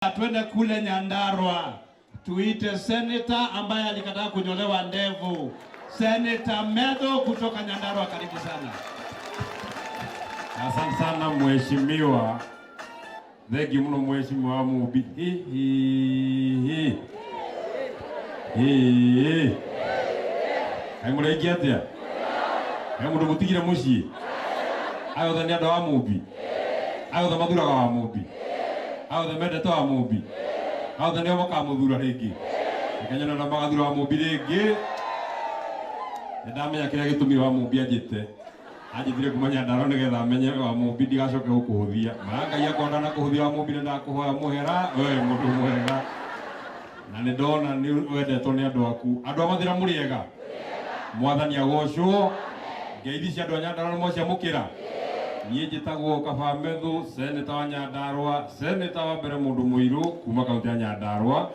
Twende kule Nyandarua tuite seneta ambaye alikataa kunyolewa ndevu, Seneta Methu kutoka Nyandarua, karibu sana. Asante sana mheshimiwa. Thengi muno mheshimiwa Mumbi. Hi hi hi. Hi hi. Kaĩ mũrĩ aingĩ atĩa? He mũndũ mũtigire mũciĩ? Aya othe nĩ andũ a Mumbi? Aya othe mathuraga wa Mumbi? Aya othe mendete wa Mumbi? Aya othe nĩo makamũthura rĩngĩ? Reke nyone arĩa magathura wa Mumbi rĩngĩ. Nĩ ndamenya kĩrĩa gĩtũmire wa Mumbi anjĩte. Anjĩtire kuma Nyandarua nĩgetha menye wa Mumbi ndigacoke gũkũhũthia. Ma Ngai akorwo ndanakũhũthia wa Mumbi nĩ ndakũhoya mũhera, we wĩ mũndũ mwega. Na nĩ ndona nĩ wendetwo nĩ andũ aku. Andũ a Mathĩra mũrĩ ega? Mwathani agocwo. Ngeithi cia andũ a Nyandarua nĩ mwaciamũkĩra? Niĩ njĩtagwo Kaba Methu, seneta wa Nyandarua, seneta wa mbere mũndũ mũirũ kuma kaunti ya Nyandarua.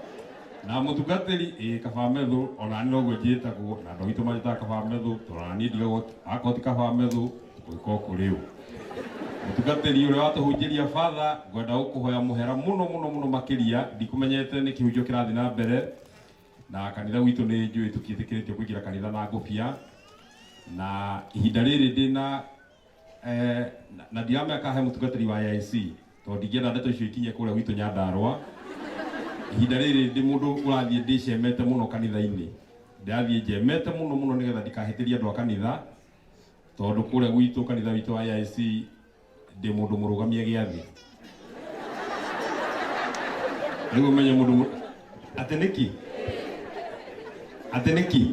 Na mũtungatĩri ĩ Kaba Methu, ona niĩ noguo njĩtagwo, na andũ aitũ manjĩtaga Kaba Methu, tondũ ona niĩ ndigagwo akorwo ti Kaba Methu, ngwĩka o kũrĩ ũ. Mũtungatĩri ũrĩa watũhunjĩria batha, ngwenda gũkũhoya mũhera mũno mũno mũno makĩria, ndikũmenyete nĩ kĩhunjio kĩrathiĩ na mbere, na kanitha gwitũ nĩ njũĩ tũtiĩtĩkĩrĩtio kũingĩra kanitha na ngũbia, na ihinda rĩrĩ ndĩna na ndiramenya kana he mũtungatĩri wa AIC, tondũ ndingĩenda ndeto icio ikinye kũrĩa gwitũ Nyandarua. Ihinda rĩrĩ ndĩ mũndũ ũrathiĩ ndĩcemete mũno kanitha-inĩ, ndĩrathiĩ njemete mũno mũno nĩgetha ndikahĩtĩrie andũ a kanitha, tondũ kũrĩa gwitũ kanitha witũ wa AIC ndĩ mũndũ mũrũgamie gĩathĩ. Rĩu ũmenye mũndũ atĩ nĩkĩ? Atĩ nĩkĩ?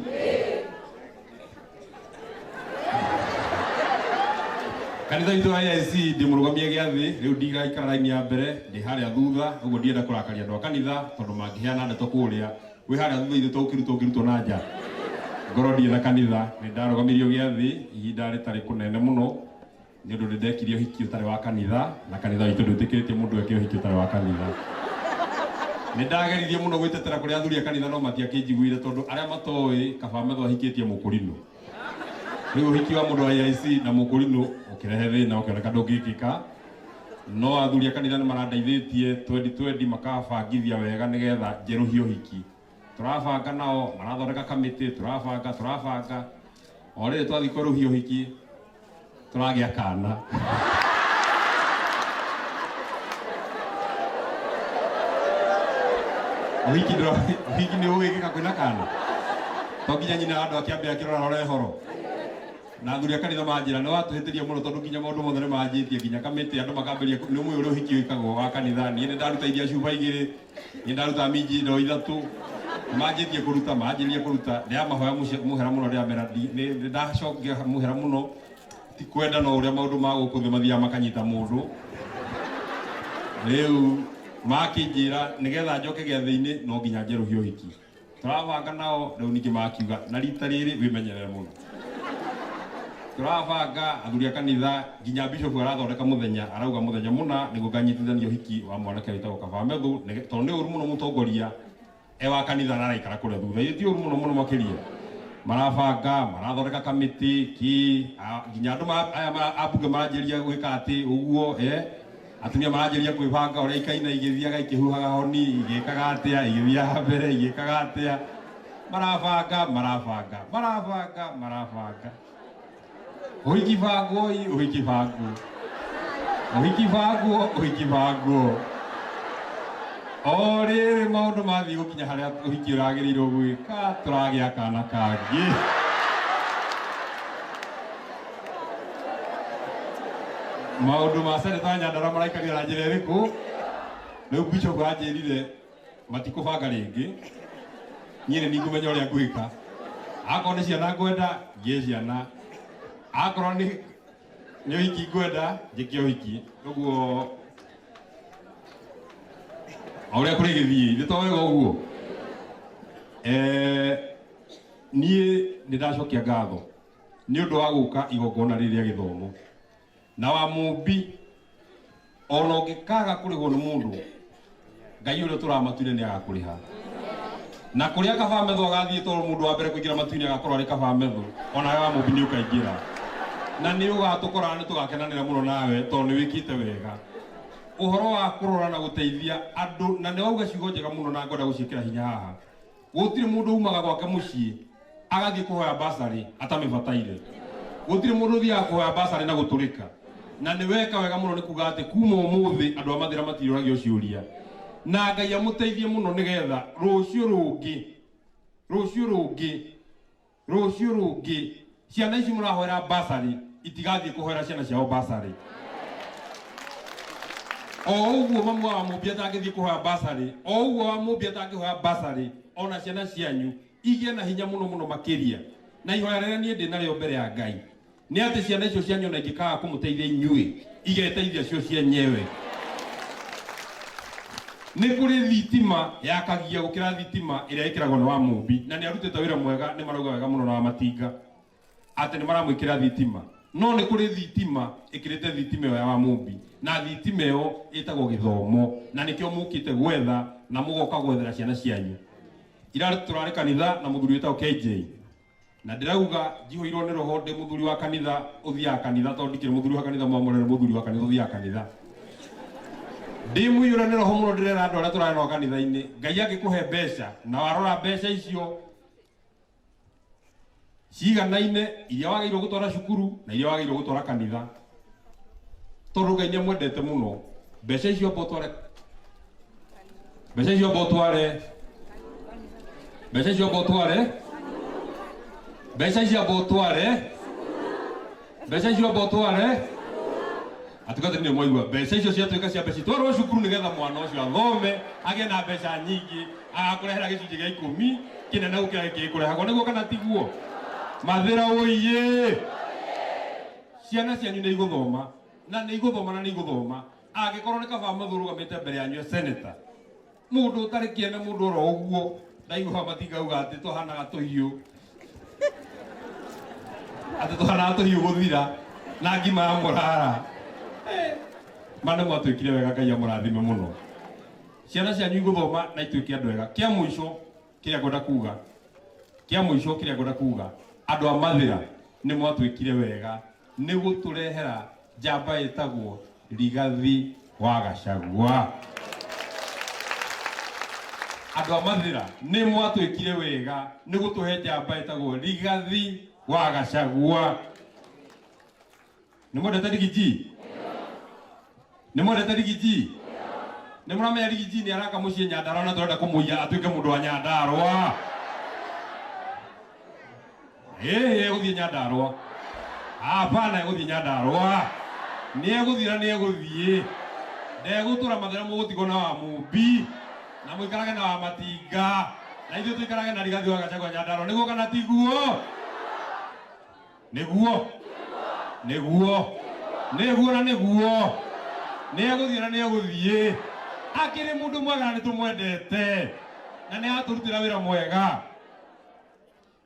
Kanitha witũ wa AIC ndĩ mũrũgamie gĩathĩ, rĩu ndigaikara raini ya mbere, ndĩ harĩa thutha, ũguo ndienda kũrakaria andũ a kanitha, tondũ mangĩheana ndeto kũrĩa, wĩ harĩa thutha ithuĩ to ũkĩrutwo ũngĩrutwo na nja. Ngorwo ndirĩ na kanitha, nĩ ndarũgamirio gĩathĩ ihinda rĩtarĩ kũnene mũno, nĩ ũndũ nĩ ndekire ũhiki ũtarĩ wa kanitha, na kanitha witũ ndwĩtĩkĩrĩtie mũndũ eke ũhiki ũtarĩ wa kanitha. Nĩ ndageririe mũno gwĩtetera kũrĩ athuri a kanitha no matiakĩnjiguire tondũ arĩa matoĩ Kaba Methu ahikĩtie mũkũrinũ. Rĩu ũhiki wa mũndũ wa AIC na mũkũrinũ ũkĩrehe thĩna ũkĩoneka ndũngĩkĩka. No athuri a kanitha nĩ marandeithĩtie twendi twendi makabangithia wega nĩgetha njerũhie ũhiki. Tũrabanga nao, marathondeka kamĩtĩ, tũrabanga, tũrabanga. O rĩrĩ twathiĩ kwerũhia ũhiki, tũragĩa kana. Ũhiki ũhiki nĩ ũgĩkĩka kwĩna kana? To nginya nyina wa andũ akĩambe akĩrora rore horo. Na athuri a kanitha manjĩra nĩ watũhĩtĩria mũno tondũ nginya maũndũ mothe nĩ manjĩtie nginya kamĩtĩ andũ makambĩrĩria nĩ ũmũĩ ũrĩa ũhiki wĩkagwo wa kanitha niĩ nĩ ndaruta iria cuba igĩrĩ niĩ ndaruta minji ndoo ithatũ manjĩtie kũruta manjĩrie kũruta ndĩramahoya mũhera mũno ndĩramera nĩ ndacokia mũhera mũno ti kwenda no ũrĩa maũndũ ma gũkũ thĩ mathiaga makanyita mũndũ rĩu makĩnjĩra nĩgetha njoke gĩathĩ-inĩ no nginya njerũhie ũhiki tũrabanga nao rĩu ningĩ makiuga na rita rĩrĩ wĩmenyerere mũno tũrabanga athuri a kanitha nginya bishop arathondeka mũthenya arauga mũthenya mũna nĩguo nganyitithania ũhiki wa mwanake wĩtagwo Kaba Methu tondũ nĩ ũru mũno mũtongoria e wa kanitha na araikara kũrĩa thutha ĩ ti ũru mũno mũno makĩria marabanga marathondeka kamĩtĩ ki nginya andũ aya ambunge maranjĩrĩria gwĩka atĩ ũguo atumia maranjĩrĩria kwĩbanga ũrĩa ikaina igĩthiaga ikĩhuhaga honi igĩkaga atĩa igĩthiaga mbere igĩkaga atĩa marabanga marabanga marabanga marabanga ũhiki bangwo i ũhiki bangwo ũhiki bangwo ũhiki bangwo o rĩrĩ maũndũ mathiĩ gũkinya harĩa ũhiki ũragĩrĩirwo gwĩka tũragĩa kana kangĩ maũndũ ma seneta wa Nyandarua maraikarire na njĩra ĩrĩkũ rĩu bishop anjĩrire matikũbanga rĩngĩ niĩ nĩ ningũmenya ũrĩa ngwĩka akorwo nĩ ciana ngwenda ngĩe ciana akorwo nĩ ũhiki ngwenda njĩke ũhiki ũguo o ũrĩa kũrĩ gĩthiĩ ithe to wega ũguo niĩ nĩ ndacokia ngatho nĩ ũndũ wa gũka igongona rĩrĩ rĩa gĩthomo na wa Mumbi ona ũngĩkaga kũrĩhwo nĩ mũndũ Ngai ũrĩa ũtũraga matu-inĩ nĩ agakũrĩha na kũrĩa Kaba Methu agathiĩ tondũ mũndũ wa mbere kũingĩra matu-inĩ agakorwo arĩ Kaba Methu onawe wa Mumbi nĩ ũkaingĩra na nĩ ũgatũkora nĩ tũgakenanĩra mũno nawe tondũ nĩ wĩkĩte wega. Uhoro wa kurora na guteithia andu na ni wauga ciugo njega muno na ngwenda guciikira hinya haha. Gutiri mundu umaga gwake mucii agathie kuhoya basari atamibataire. Gutiri mundu uthiaga kuhoya basari na guturika. Na ni weka wega muno ni kuga ati kuma umuthi andu a Mathira matiroragio ciuria. Na Ngai amuteithie muno nigetha ruciu rungi ruciu rungi ruciu rungi ciana ici murahoera basari itigathie kuhoera ciana ciao basari. O uguo mamu wa Mumbi atangithie kuhoya basari, o uguo wa Mumbi atangihoya basari, ona ciana cianyu igie na hinya muno muno makiria. Na ihoya riria nie ndi nario mbere ya Ngai ni ati ciana icio cianyu ona ingikaga kumuteithia inyui igeteithia cio cienyewe. Ni kuri thitima yakagia gukira thitima iria ikiragwo ni wa Mumbi, na ni arutite wira mwega, ni marauga wega muno na wa Matinga ati ni maramwikira thitima. No ni kuri thitima ikirite thitima ĩyo ya wa Mumbi, na thitima ĩyo ĩtagwo gĩthomo, na nikĩo mukite gwetha na mugoka gwethera ciana cianyu. Ira turari kanitha na muthuri wĩtagwo KJ, na ndĩrauga njihũirwo nĩ roho ndĩ muthuri wa kanitha ũthiaga kanitha, tondũ ndikĩrĩ muthuri wa kanitha mwamũre, nĩ muthuri wa kanitha ũthiaga kanitha. Ndĩ mũiyũre nĩ roho mũno, ndĩrera andũ arĩa tũrarĩ nao kanitha-inĩ, Ngai angĩkũhe mbeca na warora mbeca icio ciganaine iria wagĩrĩirwo gũtwara cukuru na iria wagĩrĩirwo gũtwara kanitha, tondũ Ngai nĩamwendete mũno, mbeca icio amba ũtware, mbeca icio amba ũtware, mbeca icio amba ũtware, mbeca icio amba ũtware, mbeca icio amba ũtware. Atungatĩri nĩ mwaigua, mbeca icio ciatuĩka cia mbeca itwarwo cukuru nĩgetha mwana ũcio athome agĩe na mbeca nyingĩ, agakũrehera gĩcunjĩ gĩa ikũmi kĩnene gũkĩra gĩkĩ gĩkũrehagwo, nĩguo kana tiguo? Mathira ũiye, ciana cianyu nĩ igũthoma na nĩ igũthoma na nĩ igũthoma. Angĩkorwo nĩ kaba mathũrũgamĩte mbere yanyu ya senator, mũndũ ũtarĩ kĩene, mũndũ oro ũguo, ndaigua Matinga auga atĩ tũhanaga tũhiũ, atĩ tũhanaga tũhiũ gũthira na ngima ya mũrara. Ma nĩ mwatuĩkire wega, Ngai amũrathime mũno. Ciana cianyu igũthoma na ituĩke andũ ega. Kĩa mũico kĩrĩa ngwenda kuga, kĩa mũico kĩrĩa ngwenda kuga, andũ a Mathira nĩ mwatuĩkire wega nĩ gũtũrehera njamba ĩtagwo Rigathi wa Gachagua. Andũ a Mathira nĩ mwatuĩkire wega nĩ gũtũhe njamba ĩtagwo Rigathi wa Gachagua. Nĩ mwendete Rigiji? Nĩ mwendete Rigiji? Nĩ mũramenya Rigiji nĩ araka mũciĩ Nyandarua na tũrenda kũmũiya atuĩke mũndũ wa Nyandarua. Ĩĩ egũthiĩ Nyandarua. Hapana, egũthiĩ Nyandarua. Nĩ egũthiĩ na nĩ egũthiĩ. Ndegũtũra Mathira, mũgũtigwo na wa Mumbi na mũikarage na wa Matinga na ithuĩ tũikarage na Rigathi wa Gachagua Nyandarua. Nĩguo kana tiguo? Nĩguo, nĩguo, nĩguo na nĩguo. Nĩ egũthiĩ na nĩ egũthiĩ. Akĩrĩ mũndũ mwega na nĩ tũmwendete na nĩ aratũrutĩra wĩra mwega.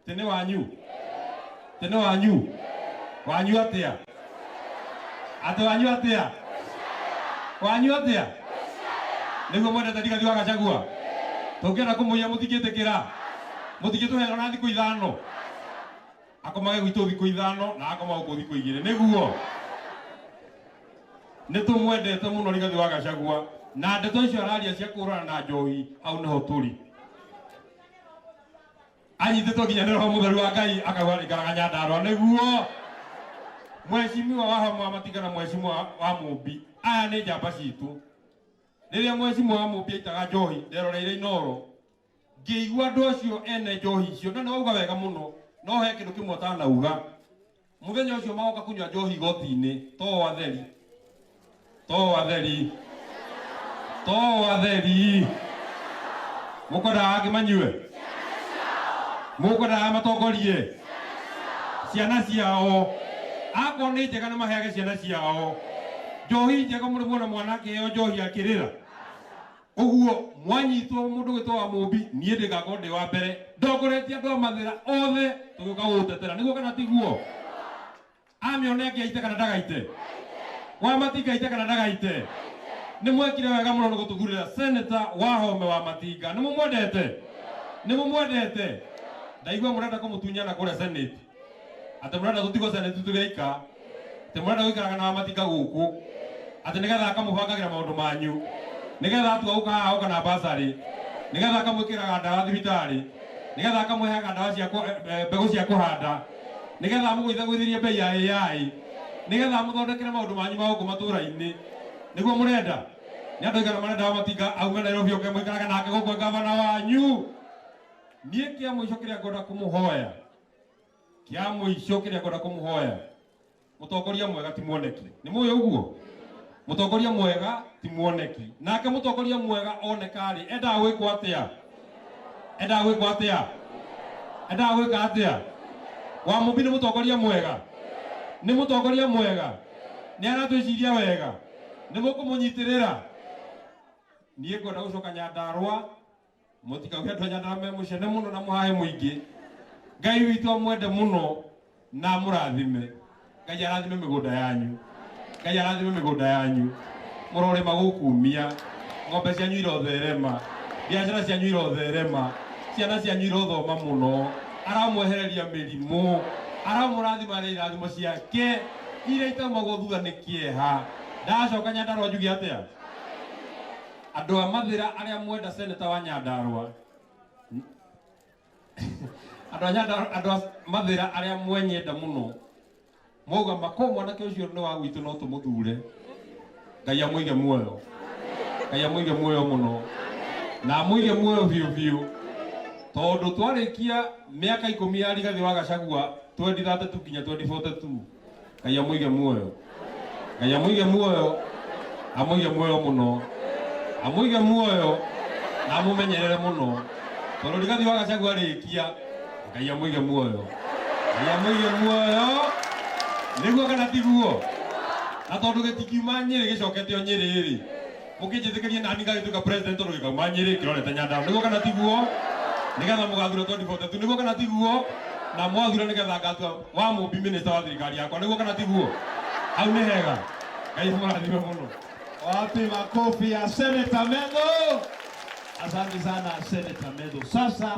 Tene wanyu, tene wanyu, wanyu atĩa? Atĩ wanyu atĩa? Wanyu atĩa? Nĩguo mwendete Rigathi wa Gachagua? Tũngĩenda kũmũiya mũtingĩtĩkĩra? Mũtingĩtũhe ona thikũ ithano? Akomage gwitũ thikũ ithano na akoma gũkũ thikũ igĩrĩ, nĩguo? Nĩ tũmwendete mũno Rigathi wa Gachagua, na ndeto icio araria cia kũhũrana na njohi, hau nĩho tũrĩ. Anyitĩtwo nginya nĩ Roho Mũtheru wa Ngai akauga arĩikaraga Nyandarua, nĩguo? Mheshimiwa wa Homa wa Matinga na mheshimiwa wa Mumbi, aya nĩ njamba citũ. Rĩrĩa mheshimiwa wa Mumbi aitaga njohi, nderoreire Inooro, ngĩigua andũ acio ene njohi icio, na nĩ wauga wega mũno, no he kĩndũ kĩmwe ũtanauga. Mũthenya ũcio magoka kũnyua njohi igoti-inĩ, to atheri, to atheri, to atheri. Mũkwendaga angĩ manyue? Mũkwendaga matongorie ciana ciao? Akorwo nĩ njega nĩ maheage ciana ciao njohi njega. Mũrĩ muona mwana akĩheo njohi akĩrĩra ũguo? Mwanyitwo mũndũ gwĩtwo wa Mumbi, niĩ ndĩgakorwo ndĩ wa mbere ndongoretie andũ a Mathira othe tũgĩũka gũgũtetera, nĩguo kana tiguo? Amĩone angĩaite kana ndagaite? Wa Matinga aite kana ndagaite? Nĩ mwekire wega mũno nĩ gũtũthurĩra senator wa Home wa Matinga. Nĩ mũmwendete? Nĩ mũmwendete? Ndaigua mũrenda kũmũtunyana kũrĩa Senate, atĩ mũrenda tũtigwo Senate tũrĩ aika, atĩ mũrenda gũikaraga na wa Matinga gũkũ. Atĩ nĩgetha akamũbangagĩra maũndũ manyu, nĩgetha atua gũka haha oka na basarĩ, nĩgetha akamwĩkĩraga ndawa thibitarĩ, nĩgetha akamũheaga ndawa cia mbegũ cia kũhanda, nĩgetha amũgũithagũithĩrie bei ya AI, nĩgetha amũthondekere maũndũ manyu ma gũkũ matũũra-inĩ. Nĩguo mũrenda? Nĩ andũ aigana marenda Wamatinga aume Nairobi oke mũikarage nake gũkũ gavana wanyu? Niĩ kĩa mũico kĩrĩa ngwenda kũmũhoya, kĩa mũico kĩrĩa ngwenda kũmũhoya, mũtongoria mwega ti mwoneki. Nĩ mũĩ ũguo? Mũtongoria mwega ti mwoneki. Nake mũtongoria mwega oneka rĩ, endaga gwĩkwo atĩa? Endaga gwĩkwo atĩa? Endaga gwĩka atĩa? Wamũmbi nĩ mũtongoria mwega? Nĩ mũtongoria mwega? Nĩ aratwĩciria wega? Nĩ mũkũmũnyitĩrĩra? Niĩ ngwenda gũcoka Nyandarũa, mũtikauge andũ a Nyandarũa me mũcene mũno na mũhahe mũingĩ. Ngai witũ amwende mũno na amũrathime. Ngai arathime mĩgũnda yanyu. Ngai arathime mĩgũnda yanyu. Mũrorĩma gũkumia. Ng'ombe cianyu irotherema. Biacara cianyu irotherema. Ciana cianyu irothoma mũno. Aramwehereria mĩrimũ. Aramũrathima na irathimo ciake iria itaumagwo thutha nĩ kĩeha. Ndacoka Nyandarũa njuge atĩa? Andũ a Mathĩra arĩa mwenda seneta wa Nyandarũa, andũ a Nyandarũa, andũ a Mathĩra arĩa mwenyenda mũno, mwauga mako mwanake ũcio nĩ wa gwitũ no tũmũthure. Ngai amũige muoyo. Ngai amũige muoyo mũno. Na amũige muoyo biũ biũ. Tondũ twarĩkia mĩaka 10 ya Rigathĩ wa Gachagua 2032 nginya 2042. Ngai amũige muoyo. Ngai amũige muoyo. Amũige muoyo mũno. Amũige muoyo na amũmenyerere mũno. Tondũ Rigathĩ wa Gachagua arĩkia, Ngai amũige muoyo. Ngai amũige muoyo. Nĩguo kana tiguo? Na tondũ gĩtikiuma Nyĩrĩ gĩcokete o Nyĩrĩ rĩ, mũkĩnjĩtĩkĩrie nani ngagĩtuĩka president tondũ gĩkauma Nyĩrĩ kĩrorete Nyandarũa. Nĩguo kana tiguo? Nĩgetha mũgathura 2042. Nĩguo kana tiguo? Na mwathura nĩgetha ngatua Wamũmbi minister wa thirikari yakwa. Nĩguo kana tiguo? Hau nĩ hega. Ngai amũrathime mũno. Wapi makofi ya Senator Methu? Asante sana Senator Methu. Sasa